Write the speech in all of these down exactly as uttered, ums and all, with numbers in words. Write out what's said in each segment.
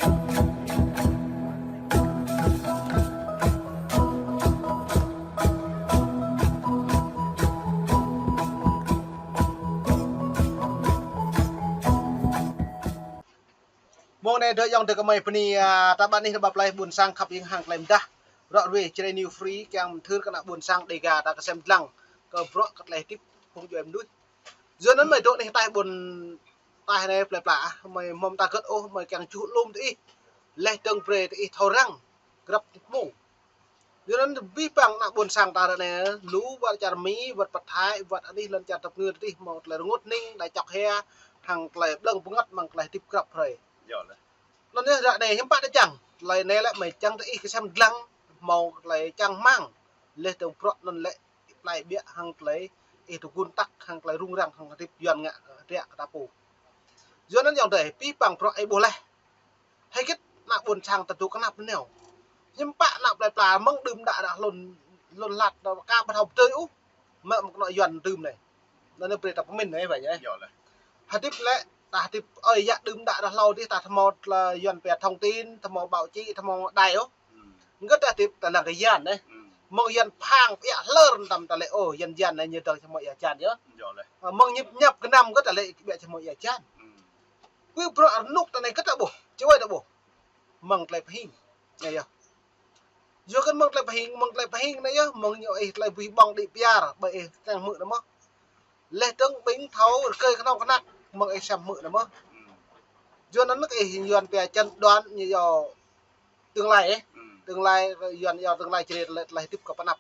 Mông anai dŏ ayŏng adơi gơmơi bơni, a, ta ƀă anih ta ƀă plơi ƀuôn sang khăp hiam hăng tơlơi mơdah. Ră ruai Jrai New Free kiăng mơthưr kơ ană ƀuôn sang Dêga ta kơsem dlăng kơ bruă kơ tơlơi hơdip phung djuai mơnuih. Yua anŭn gơmơi dŏ anih ataih ƀuôn ataih anai plơi pla ah, gơmơi hmâo mơta gơ̆t ôh, gơmơi kiăng čuh lŏm tơ ih. Laih dơ̆ng brơi tơ ih thâo răng grăp tơpul. Yua anŭn abih bang ană ƀuôn sang ta ră anai, lu wơ̆t čar Mi, wơ̆t pơ Thái, wơ̆t anih lŏn čar tơpơngư tơ ih hmâo tơlơi rơngot hning, đa čŏk hia, hăng tơlơi ƀlơ̆ng bơngăt amăng tơlơi hơdip grăp hrơi. Yơh lĕ. Anŭn yơh ră anai hiư̆m pă ta čang, tơlơi anai lĕ gơmơi čang tơ ih kơsem dlăng, hmâo tơlơi čang rơmang, laih dơ̆ng bruă anŭn lĕ plai ƀiă hăng tơlơi ih tơgun tăk hăng tơlơi rŭng răng hăng hơdip Yuan ngă, ơ, ră kơ ta pô. Yua anŭn ayŏng adơi, abih bang bruă ih ƀuh laih. Hơget ană ƀuôn sang ta dŏ kơnăp neo. Hiư̆m pă ană plơi pla mơ̆ng đưm đă ră hlŭn, hlŭn hlăt, ră ka ƀu thâo pơdơi ôh. Mă mơ̆ng kơnuk Yuan đưm anai. Anŭn anai brơi ta pơmĭn anai, wă anai. Yơh lĕ. Hơdip lĕ, ta hơdip, ơi, yă đưm đă ră hlâo dih ta hmâo tơlơi Yuan pia thông tin, ta hmâo báo chí, ta hmâo đài ôh. Hmm. Hơget ta hơdip ta lăng kơ Yuan anai. Hmm. Mơ̆ng Yuan phang, ƀiă hlơr tăm ta lĕ, ôh, Yuan Yuan anai ñu dơ̆ng čơmơi ia jan yơh. Yơh lĕ. Ơ, mơ̆ng ñip ñap gơnam hơget ta lĕ ƀiă čơmơi ia jan. Hmm. Ƀu bruă rơnuk ta anai hơget ta ƀuh, čơwơi ta ƀuh. Mơ̆ng tơlơi pơhing. Anai yơh. Yua kơ mơ̆ng tơlơi pơhing, mơ̆ng tơlơi pơhing anai yơh, mơ̆ng ñu ih tơlơi buih ƀơ̆ng đĭ piar, ƀơi ih kiăng hmư̆ anai mơ̆n. Laih dơ̆ng ƀing thâo rơkơi kơnơ̆ng kơnăk, mơ̆ng ih sem hmư̆ anai mơ̆n. Yua anŭn ih Yuan pia chẩn đoán ñu yua tương lai ih. Hmm. Tương lai, Yuan yua tương lai Jrai tơlơi, tơlơi hơdip kơ pơanăp.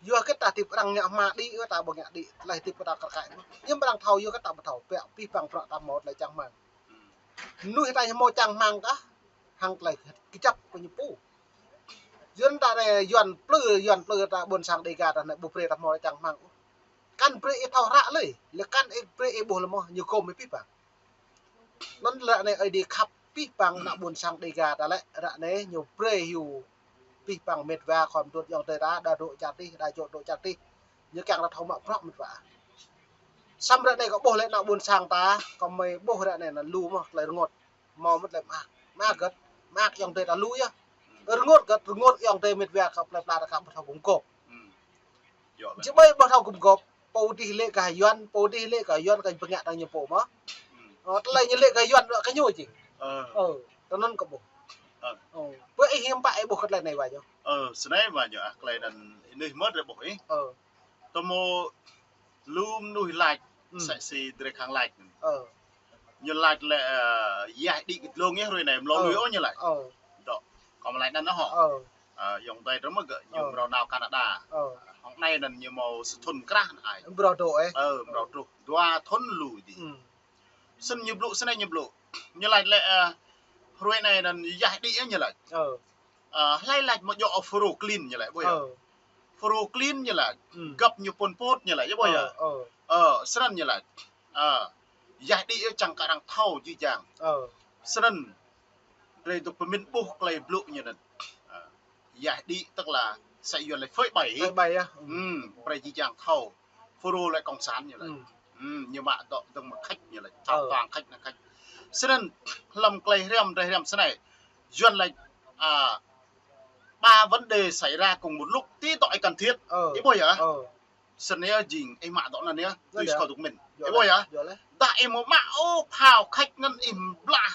Yua kơ ta hơdip arăng ngă hma đĭ, ta ƀu ngă đĭ, tơlơi hơdip kơ ta kar kaĭ mơ̆n. Hiư̆m arăng thâo, yua kơ ta ƀu thâo, ƀiă abih bang bruă ta hmâo tơlơi čang rơmang. Hmm. Mơnuih ta ñu hmâo čang rơmang kah, hăng tơlơi kơjăp kơ ñu pô. Yuan ta anai, Yuan plư, Yuan plư ta ƀuôn sang Dêga ta anai ƀu brơi ta hmâo čang rơmang ôh. Kăn brơi ih thâo hră lơi, lĕ kăn ih brơi ih ƀuh lơi mơ̆n, ñu gum ih abih bang. Anŭn ră anai Ơi Adai khăp abih bang ană ƀuôn sang Dêga ta lĕ, ră anai ñu brơi hyu abih bang met wa khom dut ayŏng adơi ta, đa dŏ čar dih, đa dŏ dŏ čar dih. Ñu kiăng ta thâo mă bruă met wa. Samơ̆ ră anai kâo ƀuh lĕ ană ƀuôn sang ta, kâo mơi ƀuh ră anai anŭn lu mơ̆n tơlơi rơngot. Hmâo mơ̆n tơlơi mơak. Mơak hơget, mơak ayŏng adơi ta lu yơh. Rơngot hơget, rơngot ayŏng adơi met wa kơ plơi pla ta ka ƀu thâo gum gôp. Hmm. Yơh lĕ. Či ƀai ƀu thâo gum gôp, pô dih lĕ kơ Yuan, pô dih lĕ kơ Yuan kơ pơngă ta ñu pô mơ̆n. Hmm. Ơ, tơlơi ñu lĕ kơ Yuan kơ ñu či. Ơ. Ơ, tơ anŭn kâo ƀuh. Ơ. Ơ, ƀơi ih hiư̆m pă ih ƀuh kơ tơlơi anai wă ñu. Ơ, snei wă ñu ah tơlơi anŭn ih mơ̆n ră ƀuh ih. Ơ. Tơmô lu mơnuih lač, hmm, sĕ si drơi khăng lač. Ơ. Ñu lač lĕ, ơ, yaih đĭ kơ dlông yơh hrơi anai, mlâo lui ôh ñu lač. Ơ. Dŏ, kâo mă lač anŭn hŏ. Ơ. Ơ, ayŏng adơi drơi mơ̆ gơ̆, ñu, ơ, mrâo nao Canada. Ơ. Hŏng anai anŭn ñu hmâo sa thŭn krah anŭn ai. Mrâo dŏ ơ. Ơ, mrâo truh. Dua thŭn lui dih. Hmm. Snăn ñu blŭ, snei ñu blŭ. Ñu lač lĕ, ơ, hrơi anai anŭn yaih đĭ yơh ñu lač. Ơ. Ơ, hlơi lač mă djŏ Fulro klin ñu lač, ƀuh yơh. Ơ. Fulro klin ñu lač. Hmm. Găp ñu Pol Pot ñu lač, yơh ƀuh yơh. Ơ, ơ. Ơ, snăn ñu lač. Ơ, yaih đĭ yơh čang kơ arăng thâo jih jang. Ơ. Snăn, drei dôk pơmĭn ƀuh tơlơi blŭ ñu anŭn. Ơ, yaih đĭ tức là sĕ Yuan lač phơi bày. Phơi bày yơh. Hmm, brei jih jang thâo. Fulro lĕ cộng sản ñu lač. Hmm. Hmm, ñu mă dŏ dơ̆ng mơ̆ng Khač ñu lač. Ơ. Thâo toàn Khač ană Khač. Snăn, hlăm tơlơi hriăm, drei hriăm snei. Yuan lač, à, ba vấn đề xảy ra cùng một lúc, tí dŏ ih cần thiết. Ơ. Ih ƀuh yơh? Ơ. Snei yơh jing, ih mă dŏ anŭn yơh, tui si kâo dôk mĭn. Ih ƀuh yơh? Yơh lĕ. Dah ih mơ̆ mă ôh phao Khač anŭn ih blah.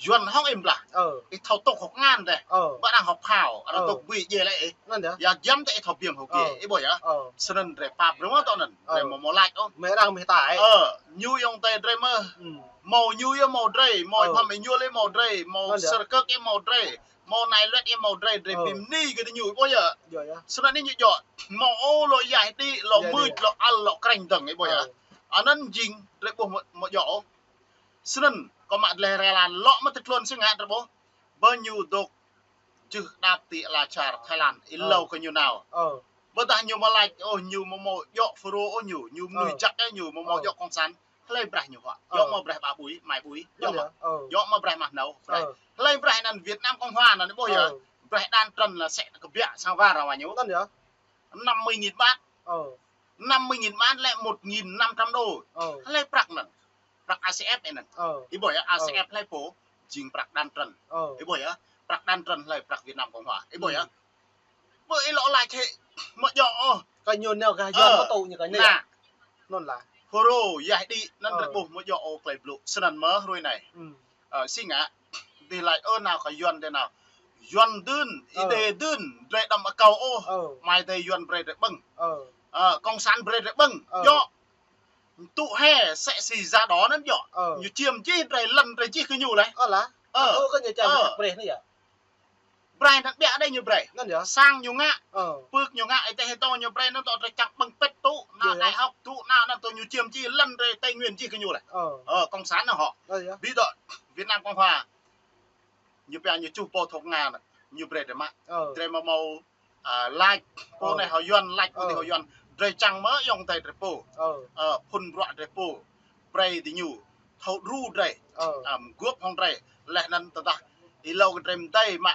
Yuan hŏng ih blah. Ơ. Ih thâo tŏk hŏk ngăn deh. Ơ. Ƀă arăng hŏk phao, arăng, ơ, tŏk bui djai lĕ ih. Anŭn yơh. Yua giăm tơ ih thâo biăm hŏk djai. Ơ. Ih ƀuh yơh? Ơ. Snăn drei pap brơi mơ̆ dŏ anŭn. Ơ. Drei mơ̆ mơ̆ lač ôh. Mơ̆ arăng mơ̆ tai. Ơ, ñu ayŏng adơi drei mơ̆. Hmm. Hmâo ñu yơh hmâo drei, hmâo, ơ, ih phăm ih ñuôl yơh hmâo drei, hmâo, anŭn yơh, sơrkơ̆k yơh hmâo drei. Mơ̆ nai luet yơh mơ̆ drei, drei, ơ, bi mni kơ ñu, ih ƀuh yơh. Yơh, yơh. Snăn anai ñu djŏ. Mơ̆ ôh lŏ yaih đĭ, lŏ, yaih đĭ, mưč, lŏ ăl, lŏ krĕng dơ̆ng, ih ƀuh yơh. Ơ. Anŭn jing, drei ƀuh mơ̆, mơ̆ djŏ ôh. Snăn, kâo mă dleh rơlan lŏ mơ̆ tơtlôn si ngă drei ƀuh. Bơ ñu dôk jưh đăp ti ala čar Thái Lan, ih, ơ, hlâo kơ ñu nao. Ơ. Ƀơdah ñu mơ̆ lač, ôh, ñu mơ̆ hmâo djŏ Fulro ôh ñu, ñu mơnuih, ơ, jăk yơh ñu, mơ̆ hmâo, ơ, djŏ cộng sản. Hlơi braih ñu huă? Ơ. Djŏ mơ̆ braih ƀă ƀui, mai ƀui. Djŏ mơ̆? Ơ. Djŏ mơ̆ braih mah nao, braih. Ơ. Hlơi braih anăn Việt Nam Cộng Hòa anăn, ih ƀuh yơh? Ơ. Braih đan trăn lĕ sĕ kơ biă sang war wa ñu. Anŭn yơh. Năm mươi nghìn baht. Ơ. Năm mươi nghìn baht lĕ một nghìn năm trăm đô. Ơ. Hlơi prăk anăn? Prăk A C F anăn. Ơ. Ih ƀuh yơh, A C F, ơ, hlơi pô? jing prăk đan trăn. Ơ. Ih ƀuh yơh, prăk đan trăn hlơi prăk Việt Nam Cộng Hòa. Ih ƀuh yơh. Ƀu ih lŏ lač hĭ, mơ̆ djơ̆ ôh. Kơ ñu nao gah Yuan mơ̆ tŭ ñu kơ anai. Nah. Anŭn lah. Hơrô, yah đĭ, anŭn drơi ƀuh mơ̆ djơ̆ ôh klei blŭ. Snăn mơ̆ hrơi anai. Ơ, si ngă, dih lač ơ nao kơ Yuan dih nao. Yuan dưn, ih đe dưn, drơi đăm akâo ôh. Mai dih Yuan brơi drơi ƀơ̆ng. Ơ, Cộng sản brơi drơi ƀơ̆ng. Djơ̆. Tŭ hĕ, sĕ si da đỏ anŭn djơ̆. Ñu čiêm jih drơi lăn drơi jih kơ ñu leh. Ơ lah. Ơ. Ơ, kơ ñu čiêm jih brơi anai yơh. Brơi anŭn biă đơi ñu brơi. Anŭn yơh. Sang ñu ngă. Ơ. Pưk ñu ngă, ih tĕh hĭ tơ ñu brơi anŭn tơ drơi čang ƀơ̆ng pĕt tŭ, nao đại học tŭ, nao anŭn tơ ñu čiêm jih lăn drơi Tây Nguyên jih kơ ñu leh. Ơ. Ơ, Cộng sản anŭn hŏ. Ơ yơh. Ƀiă dŏ Việt Nam Cộng Hòa. Ñu pia ñu čuh pô thŏk Nga anŭn. Ñu brơi drơi mă. Ơ. Drơi mă mâo a, lač, pô anai hŏ Yuan, lač pô dih hŏ Yuan. Drơi čang mơ̆ ayŏng adơi drơi pô. Ơ, phŭn bruă drơi pô. Brơi dih ñu. Thâo đru drơi. Ơ. A, mguôp hŏng drơi. Leh anŭn tơdah ih lâo kơ drơi mơdơi mă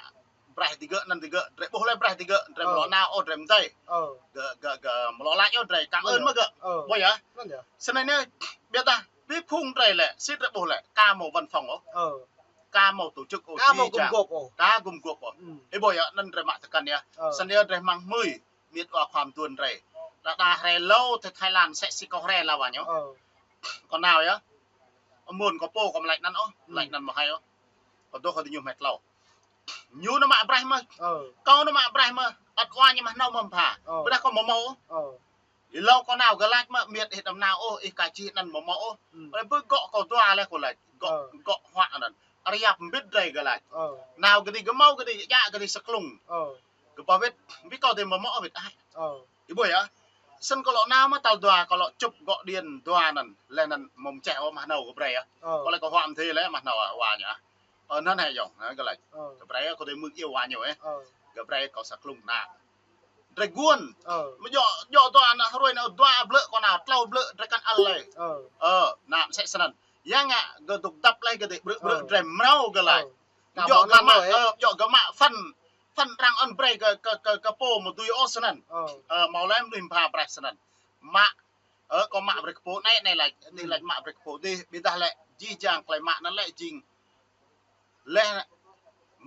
braih digơ̆ anŭn digơ̆. Drơi ƀuh leh braih digơ̆. Drơi mlŏ nao ôh drơi mơdơi. Ơ. Gơ̆, gơ̆, gơ̆ mlŏ lač ôh drơi. Kang ơn mơ̆ gơ̆. Ơ. Ƀuh yơh. Anŭn yơh. Snăn anai, ƀiă dah, ƀing phung drơi lĕ, sĭt drơi ƀuh lĕ, ka mâo văn phòng ôh. Ơ. Ka mâo tổ chức ôh, ka mâo gum gôp ôh. Ka gum gôp ôh. Ih ƀuh yơh, anŭn drơi mă tơkăn yơh. Ơ. Snăn yơh drơi hmăng hmưi, miêt wa khua mduôn drơi. Đa đa hrơi hlâo, tơ Thái Lan, sĕ si kâo hrơi hlâo wa ñu. Ơ. Kâo nao yơh. Mơ̆n kâo pô kâo mă lač anŭn ôh, lač anŭn mơ̆ hai ôh. Kâo dŏ kơ dih ñu hmĕt hlâo. Ñu nao mă braih mơ̆. Ơ. Kâo nao mă braih mơ̆, ăt wa ñu mă hnâo mơ̆ pha. Ơ. Ƀiă dah kâo mâo mâo ôh. Ơ. Ih lâo kâo nao gơ̆ lač mơ̆, miêt ih đăm nao ôh, ih ka čih anŭn mơ̆ mâo ôh. Ơ, ƀu gŏ kâo dua leh kâo lač. Gŏ, gŏ huă anŭn. Arăng yap mbĭt drơi gơ̆ lač. Ơ. Nao kơ dih gơmâo kơ dih, djă kơ dih sa klung. Ơ. Gơ̆ pă wĭt, ƀing kâo dih mơ̆ mâo wĭt ai. Ơ. Ih ƀuh yơh. Snăn kâo lŏ nao mơ̆ tal dua, kâo lŏ čŭp gŏ điện dua anŭn. Leh anŭn mơ̆ mơčeh ôh mă hnâo gơ̆ brơi yơh. Ơ. Kâo lĕ kâo huă mơ̆ thê leh mă hnâo wa ñu ah. Ơ, anŭn hĕ ayŏng, anŭn gơ̆ lač. Ơ. Gơ̆ brơi kâo dih mơ̆ iâu wa ñu ê. Ơ. Gơ̆ brơi kâo sa klung nao. Drơi guôn. Ơ. Mơ̆ djơ̆, djơ̆ dua anŭn hrơi anŭn dua blơ̆ kâo nao, tlâo blơ̆ drơi kăn ăl leh. Ơ. Ơ, nao sĕ snăn. Yang ngă gơ̆ dŏ dăp leh gơ̆ dih brư̆ brư̆ drơi mrâo gơ̆ lač. Ơ. Djơ̆ gơ̆ mă, ơ, djơ̆ gơ̆ mă phân, phân arăng ơn brơi kơ, kơ, kơ, kơ pô mơ̆ dưi ôh snăn. Ơ. Ơ, mâo leh mơ̆ lui pha braih snăn. Mă, ơ, kâo mă brơi kơ pô anai, anai lač, anai lač mă brơi kơ pô dih, ƀiă dah lĕ, jih jang klei mă anŭn lĕ jing. Leh,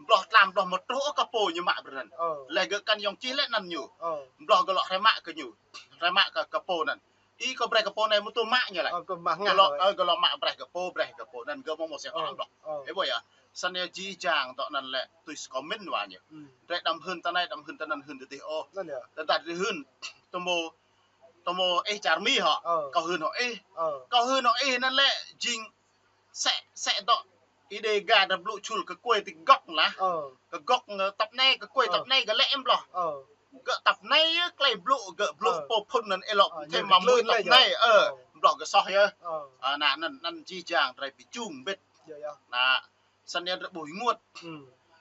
bloh tlam bloh mơ̆ truh ôh kơ pô ñu mă brơi anŭn. Ơ. Leh gơ̆ kăn ayŏng čih leh anŭn ñu. Ơ. Bloh gơ̆ lŏ hrơi mă kơ ñu. Hrơi mă kơ, kơ pô anŭn. Ih kâo brơi kơ pô anai mơ̆ tŭ mă ñu leh. Ơ, kâo mă ngă. Gơ̆ lŏ, ơ, gơ̆ lŏ mă braih kơ pô, braih kơ pô anŭn gơ̆ mâo mâo sĕ hŏ bloh. Ih ƀuh yơh. Snăn yơh jih jang dŏ anŭn lĕ tui sa kâo min wa ñu. Drơi đăm hưn tơ anai, đăm hưn tơ anŭn, hưn tơ dih ôh. Anŭn yơh. Tơdah drơi hưn, tơmô, tơmô ih čar Mi hŏ. Ơ. Kâo hưn hŏ ih. Ơ. Kâo hưn hŏ ih anŭn lĕ jing sĕ, sĕ dŏ. Ih đe gah drơi blŭ čul kơ kuê ti gŏk lah. Ơ. Kơ gŏk ngă tăp anai, kơ kuê tăp anai gơ̆ lĕ em bloh. Ơ. Gơ̆ tăp anai yơh, klei blŭ, gơ̆ blŭ pô phŭn anŭn ê lŏ, ơ, thêm ñu mă mưn tăp anai. Ơ. Bloh gơ̆ soh yơh. Ơ. Ơ, anŭn, anŭn, anŭn jih jang drơi bi čung mbĭt. Yơh, yơh. Anŭn, snăn yơh drơi ƀuh ih ênguôt.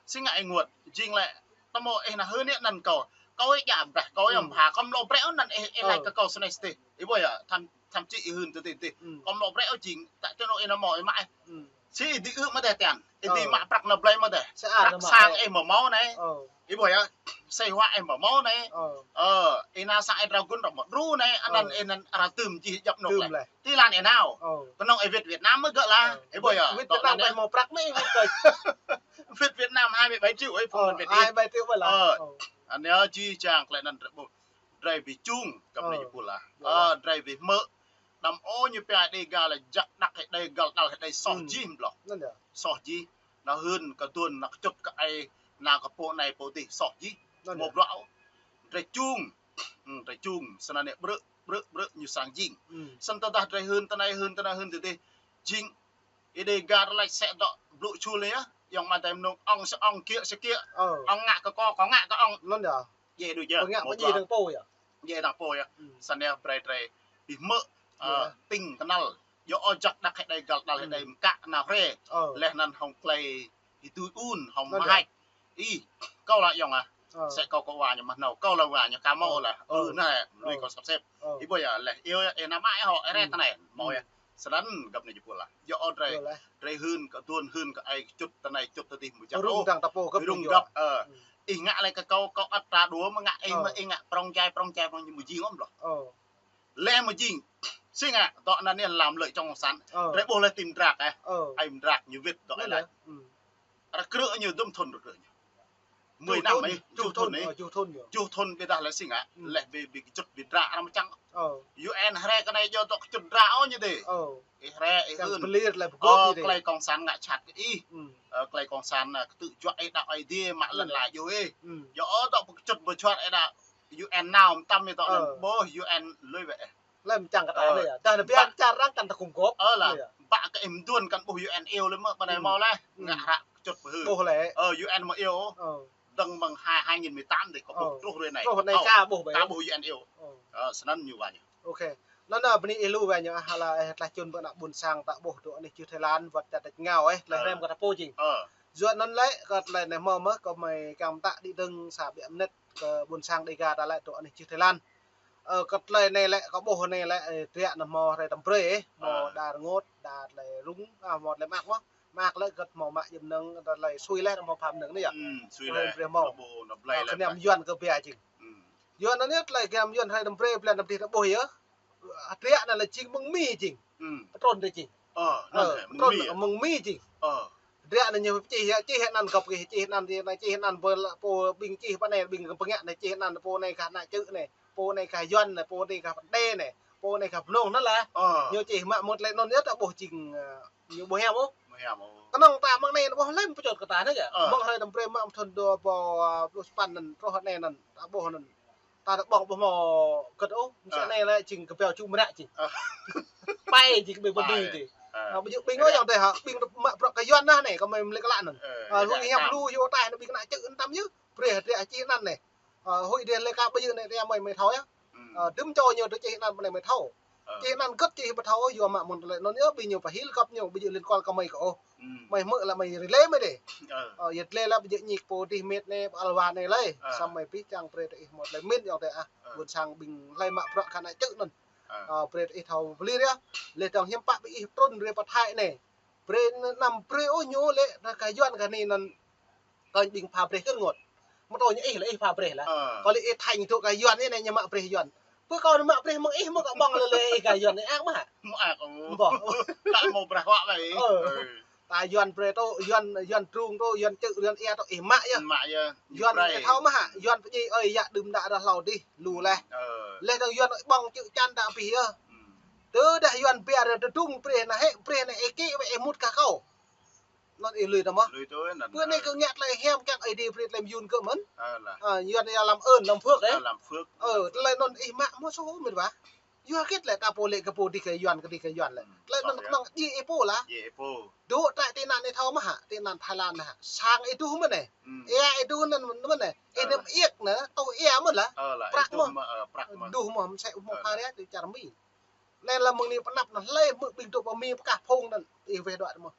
Si ngă ih ênguôt, jing lĕ, tơmô ih nao hưn yơh anŭn kâo. Kâo ih djă braih, kâo ih pha, kâo mlŏ brơi ôh anŭn ih, ih lač kơ kâo snei sdih. Ih ƀuh yơh, tham, tham či ih hưn tơ dih dih. Kâo mlŏ brơi ôh jing, ta čơnŏ ih nao mâo ih mă ih. Si ih dưi ư̆ mơ̆ dêh tian. Ih dưi mă prăk nao blơi mơ̆ dêh. Prăk sang ih mơ̆ mâo anai. Ih ƀuh yơh, sĕ huă ih mơ̆ mâo anai. Ơ, ih nao sang ih drao gun rŏ mơ̆ đru anai, anŭn ih anŭn arăng tơm jih djăp anŭn leh. Ti lăn ih nao. Kơnơ̆ng ih wĭt Việt Nam mơ̆ gơ̆ lah. Ih ƀuh yơh. Wĭt Việt Nam ƀai mâo prăk anai wĭt kơ. Wĭt Việt Nam hai mươi bảy triệu ih phung anŭn wĭt ih. Hai mươi bảy triệu ƀai lah. Anŭn yơh jih jang klei anŭn drơi ƀuh. Drơi bi čung, găp anai ñu pul lah. Ơ, drơi bi hmư̆. Đăm ôh ñu pia Đêga lĕ jăk đăk hĭ đơi găl đăl hĭ đơi soh jih mloh. Soh jih. Nao hưn kơ duôn, nao kơ čŭt kơ ai, nao kơ pô anai pô dih soh jih. Mâo bruă ôh. Drơi čung. Drơi čung. Snăn anai brư̆, brư̆, brư̆ ñu srăng jing. Snăn tơdah drơi hưn tơ anai, hưn tơ anai, hưn tơ dih. Jing. Ih Đêga lač sĕ dŏ blŭ čul anai yơh. Ayŏng amai adơi mơnơ̆ng ŏng sa ŏng, kiă sa kiă. Ŏng ngă kơ kâo, kâo ngă kơ ŏng. Djai đuč yơh. Pơngă pơdjai dơ̆ng pô yơh. Djai dơ̆ng pô yơh. Snăn yơh brơi drơi bi hmư̆, ơ, tĭng kơnăl. Yua ôh jăk đăk hĭ đơi găl đăl hĭ đơi mkă nao hrơi. Leh anŭn hŏng klei ih tui un hŏng mơhač. Ih, kâo lah ayŏng ah. Sĕ kâo kơ wa ñu mơ̆ hnâo, kâo lah wa ñu ka mâo lah. Ơ, anai, lui kâo săp sĕp. Ih ƀuh yơh leh, ih, ih nao mă ih hŏ, ih rai tơ anai, mâo yơh. Snăn găp anai jơpul lah. Yua ôh drơi, drơi hưn kơ duôn, hưn kơ ai, čŭt tơ anai, čŭt tơ dih mơ̆ jăk ôh. Rŭng găp, ơ. Ih ngă leh kơ kâo, kâo ăt ta đuaĭ mơ̆ ngă, ih mơ̆ ih ngă prŏng djai, prŏng djai, prŏng djai mơ̆ jing ôh mloh. Leh mơ̆ jing. Si ngă, dŏ anăn yơh lam lơi čŏng săn. Drơi ƀuh leh ti mdrak ih. Ai mdrak ñu wĭt dŏ ih lač. Rơkrư̆ ñu dŭm thŭn rơkrư̆ ñu. Mười năm ấy, juh thŭn, juh thŭn, ơ, juh thŭn ñu. Juh thŭn ƀiădah lĕ sing ah. Lĕ ƀing, ƀing kơčŭt ƀing dră arăng mơčăng. Ơ. U N hriê kơ anai djơ̆ dŏ kơčŭt dră ôh ñu dê. Ơ. Ih hriê, ih hưn. Pơlir lĕ pơgop ñu dê. Tơlơi kông sản ngă čăt kơ ih. Tơlơi kông sản, ơ, kơtư̆ juă ih đaŏ Ơi Adai mă lŏn lai djơ̆ ih. Djơ̆ ôh dŏ pơkơčŭt pơčuăt ih đaŏ U N nao mơtam ih dŏ anŭn ƀuh U N lui wĕ. Lĕ mơčăng kơ ta anai yơh. Dah anai biă čar arăng kăn ta kŭm gop. Ơ lah. Ƀă kơ ih mơduôn kăn ƀuh U N iâu lĕ mơ̆, ƀă anai hmâo lĕ. Ngă hră kơčŭt pơhư̆. Ƀuh lĕ. Ơ, U N mơ̆ iâu. Dơ̆ng mơ̆ng hai, hai nghìn mười tám dih kâo ƀuh truh hrơi anai. Truh anai ka ƀuh ƀai. Ka ƀuh U N iâu. Ơ, snăn ñu wă ñu. Ok. Anŭn anai bơni ih lu wă ñu, ah, hlơi, eh, tlaih čun ƀơi ană ƀôn sang ta ƀuh dŏ anih čư̆ Thái Lan, wơ̆t čar tač ngao, eh, tlaih rem kơ ta pô jing. Yua anŭn lĕ, kơ tlaih anai hmâo mơ̆, kơ mơi kiăng mơtă đĭ dơ̆ng sa ƀiă mơnit kơ ƀôn sang Dega ta lĕ dŏ anih čư̆ Thái Lan. Ơ, kơ tlaih anai lĕ, kâo ƀuh anai lĕ, ơ, triă anŭn hmâo hrơi tăm brơi, eh, hmâo đa rơngot, đa tlaih rŭng, ah, hmâo tlaih mơak mơ̆. Mơak lĕ kơ hmâo mă jơm nơ̆ng, tlaih sui lĕ hmâo pham nơ̆ng anai yơh. Sui lĕ. Hrơi tăm brơi hmâo. Kơnăm Yuan kơ biă jing. Yua anŭn yơh tlaih kơnăm Yuan hrơi tăm brơi blan tăm dih ta ƀuh yơh. Triă anŭn lĕ jing mơ̆ng Mi jing. Pơtrŭn tơ jing. Ơ, pơtrŭn mơ̆ng Mi jing. Triă anŭn ñu čih yơh, čih anăn gŏp kơ čih anăn, čih anăn pô, pô ƀing čih pơ anai, ƀing pơngă anai čih anăn pô anai kah ană čư̆ anai, pô anai kah Yuan anai, pô anai kah Pơđê anai, pô anai kah Bơnông anŭn lah. Ñu čih mă mơ̆ tlaih anŭn yơh ta ƀuh jing, ơ, ñu ƀu hiam ôh. Ƀu hiam ôh. Kơnơ̆ng ta mơ̆ng anai ƀuh lĕ pơčut kơ ta anai yơh. Mơ̆ng hrơi tăm brơi mă thŭn dua rơbâo pluh sapăn anŭn, truh anai anŭn, ta ƀuh anŭn. Ta ta ƀơ̆ng ƀuh hmâo kơ̆t ôh, mơsĕ anai lĕ jing kơpeo čư̆ mơnă jing. Pai jing ƀing pơdui jing. Ƀu djơ̆ ƀing ôh ayŏng adơi hă, ƀing mă bruă kơ Yuan anai, kơ mơi mlĕ kơ lă anŭn. Huĭ hiam lu, hiu taih anŭn ƀing kơ ană čư̆ anŭn tăm yơh, brơi triă čih anăn anai. Huĭ dih lĕ ka ƀu djơ̆ anai triă mơi, mơi thâo yơh. Dŭm čô ñu dŏ čih anăn pơ anai mơi thâo. Čih anăn gơ̆t čih ƀu thâo yua mă mơ̆n tơlơi anŭn yơh, ƀing ñu pơhil gŏp ñu, ƀu djơ̆ liên quan kơ mơi kơ ôh. Mơi hmư̆ lĕ mơi relay mơi dih. Ơ, yơh lĕ lĕ ƀu djơ̆ ñik pô dih mĕt anai, pô alwa anai lĕ. Samơ̆ mơi pĭ čang brơi tơ ih hmâo tơlơi mĭn ayŏng adơi ah. Ƀôn sang ƀing hlơi mă bruă kơ ană čư̆ anŭn. Ơ, brơi tơ ih thâo pơlir yơh. Lĕ dơ̆ng hiư̆m pă ƀing ih trŭn brơi pơ Thái anai. Brơi anăm brơi ôh ñu lĕ, anai kah Yuan kah anai anŭn. Kơ ƀing pha brơi kơ rơngot. Mơ̆ tơ ñu ih lĕ ih pha brơi lah. Kơ lĕ ih Thanh tŭ kah Yuan anai ñu mă brơi Yuan. Pơ kâo mă brơi mơ̆ng ih mơ̆ kâo ƀơ̆ng lĕ lĕ ih kah Yuan anai ăk mơ̆ hă? Mơ̆ ăk ôh. Ƀôh. Kâo mă brơi huă ƀai. Ơ. Ta Yuan brơi tŭ, Yuan, Yuan drung tŭ, Yuan čư̆, Yuan ia tŭ ih mă yơh. Mă yơh. Yuan ih thâo mơ̆ hă? Yuan pơdjai ơi yă đưm đă đah hlâo dih, lu leh. Leh dơ̆ng Yuan ƀơ̆ng čư̆ čan ta abih yơh. Tơdah Yuan biă rơ tơdung brơi anai hĕ, brơi anai ih kĭ wĕ ih mŭt kah kâo. Anŭn ih lui tơ mơ̆. Lui tơ anŭn. Pơ anai kơ ngă tlaih hiam kiăng Ơi Adai brơi tlaih mơyun kơ mơ̆n. Ơ lah. Ơ, Yuan ia lăm ơn, lăm phước ơ. Ơ, lăm phước. Ơ, tơlơi anŭn ih mă mơ̆ sô mĭt wa. Yua kơ tlaih ta pô lĕ kơ pô dih kơ Yuan, kơ dih kơ Yuan lĕ. Tơlơi anŭn kơnơ̆ng djai ih pô lah. Djai ih pô. Dŏ trại tị nạn ih thâo mơ̆ hă, tị nạn Thái Lan anai hă. Sang ih duh mơ̆n anai. Ia ih duh anŭn mơ̆n anai. Ih nem iĕk anai, tŏ ia mơ̆n lah. Ơ lah, prăk mơ̆. Prăk mơ̆. Duh mơ̆, mơsĕ mơ̆ pha ria tơ čar Mi. Anai lah mơ̆ng anai pơnăp anŭn hlơi mơ̆ ƀing dŏ pơ Mi pơkah phung anŭn ih weh dŏ mơ̆.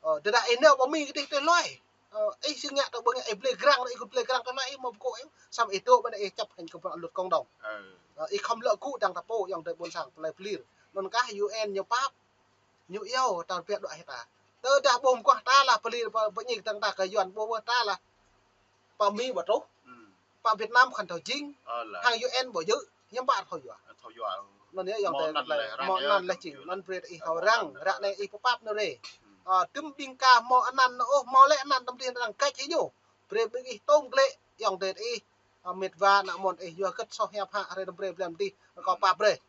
Ơ, tơdah ih nao pơ Mi kơ dih tơlơi. Ơ, ih sing ngă tơ ƀơ̆ng ih blơi grăng, ih kơ blơi grăng tơlơi ih mơ̆ pơkŏ ih, samơ̆ ih dŏ ƀơi anai ih chấp hành kơ bruă luật cộng đồng. Ơ, ih khŏm lŏ gŭ dăng ta pô ayŏng adơi ƀôn sang tơlơi pơlir. Anŭn kah U N ñu pap, ñu iâu ta rơpiă dŏ hĭ ta. Tơdah ƀuh mơguah ta lah pơlir pơ, pơñik dăng ta kơ Yuan ƀuh ta lah pơ Mi ƀu truh. Pơ Việt Nam khăn thâo jing. Hăng U N ƀu djơ̆, hiư̆m pă thâo yua. Thâo yua. Anŭn yơh ayŏng adơi, mơ̆ anŭn lĕ jing, anŭn brơi tơ ih thâo răng, ră anai ih pơpap anŭn rê. Ơ, dŭm ƀing ka hmâo anăn ôh, hmâo lĕ anăn tơm dih arăng kač hĭ ñu. Brơi ƀing ih tŏm glĕ, ayŏng adơi ih, ơ, mĕt wa ană mơ̆n ih yua kơ soh hiăp hă, hrơi tơm brơi blan dih, kâo pap brơi.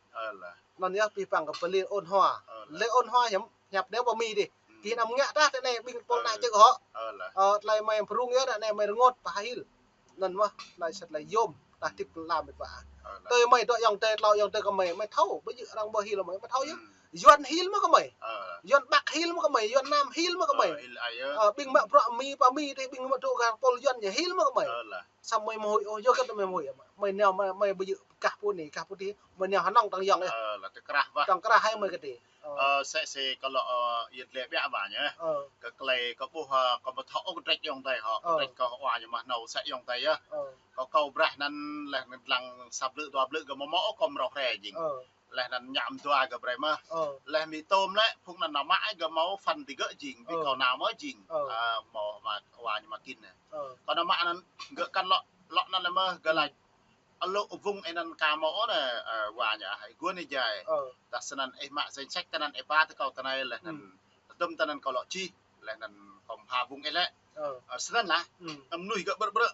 Anŭn yơh pih păng kơ pơlir ôn hòa. Lĕ ôn hòa hiam, hiăp anai pơ Mi dih. Gih anăm ngă tah tơ anai ƀing pô ană čư̆ hŏ. Ơ, tơlơi mơi pơrŭng yơh, ră anai mơi rơngot pơhil. Anŭn mơ̆, tơlơi sĭt tơlơi yôm, tah tip lăm mĕt wa. Tơlơi mơi dŏ ayŏng adơi, tlâo ayŏng adơi kơ mơi, mơi thâo, ƀu djơ̆ arăng ƀu hil mơi, mơi thâo yơh. Yuan hil mơ̆ kơ mơi. Yuan Bắc hil mơ̆ kơ mơi, Yuan Nam hil mơ̆ kơ mơi. Ơ, ƀing mă bruă Mi, pơ Mi dih, ƀing mă dŏ gah pôl Yuan ñu hil mơ̆ kơ mơi. Samơ̆ mơi mơhuĭ ôh, yua kơ tơlơi mơi mơhuĭ. Mơi nao mơi, mơi ƀu djơ̆ kah pô anai, kah pô dih, mơi nao hơnơ̆ng tơ̆ng yŏng yơh. Tơ̆ng krah wah. Tơ̆ng krah hai mơi kơ dih. Ơ, sĕ sĕ kơ lŏ, ơ, yơh lĕ biă wa ñu. Kơ tơlơi kơ ƀuh, ơ, kơ mơ̆ thâo ôh kơ drĕč ayŏng adơi hŏ, kơ drĕč kơ wa ñu mơ̆ nao sĕ ayŏng adơi yơh. Kơ kâo brơi anŭn leh anŭn lăng sa blư̆ dua blư̆ kơ mơ̆ mơ̆ ôh kơ mrô hrê jing. Leh anŭn ñăm dua kơ brơi mơ̆. Leh Mi tŏm lĕ, phung anŭn nao mă kơ hmâo phần ti gơ̆ jing, ƀing kâo nao mơ̆ jing. Ơ, hmâo mă wa ñu mă kin anai. Kâo nao mă anŭn gơ̆ kăn lŏ, lŏ anŭn lĕ mơ̆, gơ̆ laĭ alŏ wơ̆ng ih anŭn ka hmâo ôh anai, ơ, wa ñu ah, ih guôn ih jai. Tah snăn ih mă danh sách tơ anŭn ih ba tơ kâo tơ anai leh anŭn. Tơdŭm tơ anŭn kâo lŏ čih, leh anŭn Kâo pha wung ih lĕ. Ơ. Ơ, snăn lah. Ơ, mnuih gơ̆ brơ̆ brơ̆.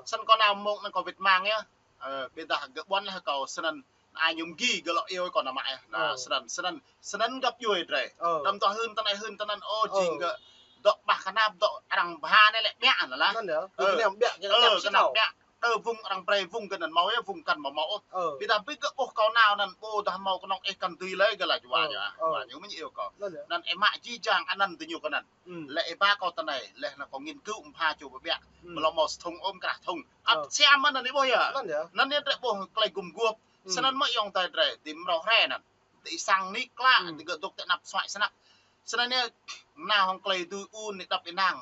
Snăn kâo nao mông anăn kâo wĭt mang yơh. Ơ, ƀiădah gơ̆ ƀuăn lah kâo snăn. Ai ñu mgi gơ̆ lŏ iêu kâo nao mă yơh. Nă, snăn, snăn, snăn găp djuê drei. Đăm dŏ hưn tơ anai hưn tơ anăn, ô, jing gơ̆ dŏ ƀah knap dŏ arăng bha anai lĕ ƀiă nă lah. Ơ, knap ƀiă, knap ƀiă. Tơ wung arăng brei wung gơ̆ anăn mâo yơh, wung kăn mâo mâo ôh. Ƀiădah ƀing gơ̆ ƀuh kâo nao anăn, ƀôdah mâo knŏng ih kăn dưi lơi gơ̆ lah jua ñu ah. Jua ñu mĭn iêu kâo. Anăn ih mă jih jang anăn diñu kơ anăn. Lĕ ih ba kâo tơ anai, leh anăn kâo nghiên cứu mbha čô ƀiă ƀiă. Mlâo mâo thŭng ôm krah thŭng. Ăt siam anăn ih ƀuh yơh. Anăn yơh drei ƀuh klei gum guôp. Snăn mơ̆ ayŏng adei drei, ti mrâo hrê anăn. Ti sang nik klă, ti gơ̆ dôk ti anăp suaih snăk. Snăn yơh, nao hŏng klei dưi un ni đăp ih năng.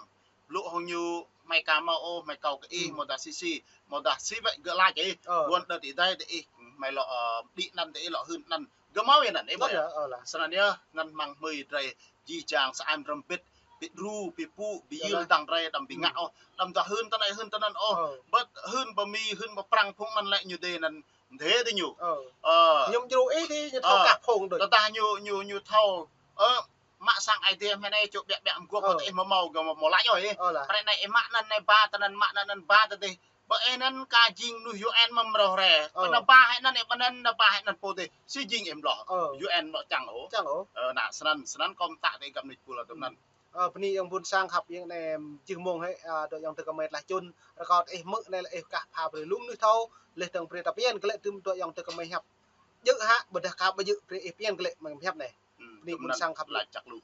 Blŭ hŏng ñu, hmei ka mâo ôh, hmei kâo kơ ih, mâodah si si, mâodah si wĕ gơ̆ lač ih. Ƀuăn đơ̆t ih dai ti ih, hmei lŏ, ơ, đĭ anăn ti ih lŏ hưn anăn. Gơ̆ mâo yơh anăn, ih ƀuh yơh. Snăn yơh, anăn hmăng hmưi drei, jih jang sa ai rơmbit, ƀĭt ru, ƀĭt pŭ, ƀĭt yil dăng drei, đăm ƀĭt ngă ôh. Đăm dŏ hưn tơ anai hưn tơ anăn ôh. Ƀơ̆t hưn pơ Mi, hưn pơ Prăng phung anăn lĕ ñu dê anăn. Dê ti ñu. Ơ. Ñu mjru ih ti ñu thâo kah phung đôč. Tơdah ñu, ñu, ñu thâo. Ơ, mă sang Aê Diê hmei anei čô ƀiă ƀiă mguôp kơ ti ih mâo mâo gơ̆ mâo lač ôh ih. Ơ lah. Prai anei ih mă anăn anei ba tơ anăn, mă anăn anăn ba tơ dih. Ƀơ ih anăn ka jing mnuih U N mơ̆ mrâo hrê. Ơ. Pơ anăn ba hĕ anăn ih ƀơ anăn, anăn ba hĕ anăn pô dih. Si jing ih mlâo. Ơ. U N mlâo čang ôh. Čang ôh. Ơ, nă, snăn, snăn kâo mtă ti găp anei pul tơ anăn. Ơ, bơni ayŏng ƀuôn sang khăp, ayŏng anei jih mông hĕ, ơ, dŏ ayŏng adơi kơ hmei tơlơi čun, rơkâo ih hmư̆ anei lĕ ih kah pha brei lu mnuih thâo, leh dơ̆ng brei ta pian kơ lĕ tơm dŏ ayŏng adơi kơ hmei hiăp. Djơ̆ hă, ƀôdah ka ƀu djơ̆ brei ih pian kơ lĕ mơ̆ng hiăp anei. Bơni ƀuôn sang khăp. Lač čăk lu.